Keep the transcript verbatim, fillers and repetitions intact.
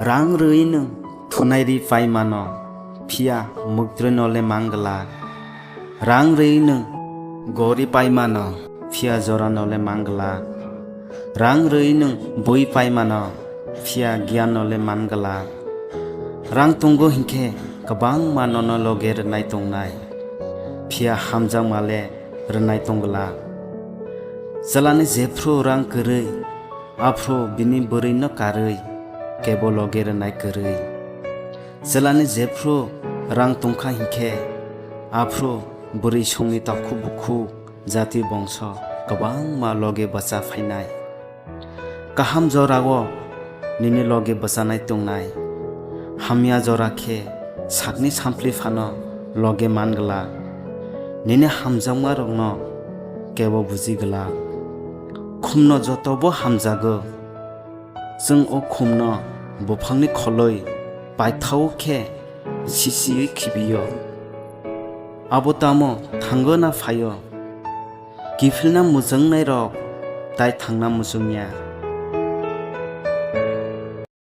Rang rwi nwng thunai ri pai mano, phiya muktrwi no le mang glak. Rang rwi nwng gori pai mano, phiya jora no le mang glak. Rang rwi nwng bui pai mano, phiya giyan no le man glak. Rang tongo hinkhe kwbangma nono loge rwnai tongnai, phiya hamjakma le rwnai tong glak. Chwlani jephru rang kwrwi, aphru bini bwrwino karwi, kebo loge rwnai kwrwi. Chwlani jephru rang tongkha hinkhe, aphru bwrwi songni takhuk bukhuk jati bongso kwbangma loge bwcha phainai. Kaham jorao nini loge bwchanai tongnai, hamya jora khe sakni sampli phano loge man glak. Nini hamjakmarokno kebo buji glak. Khumno jotobo hamjago. Chwng o khumno buphangni kholwi paithao khe sisiwi khibiyo. Abo tamo thango na phaio? Kiphilna muchungnairok tai thangna muchungya.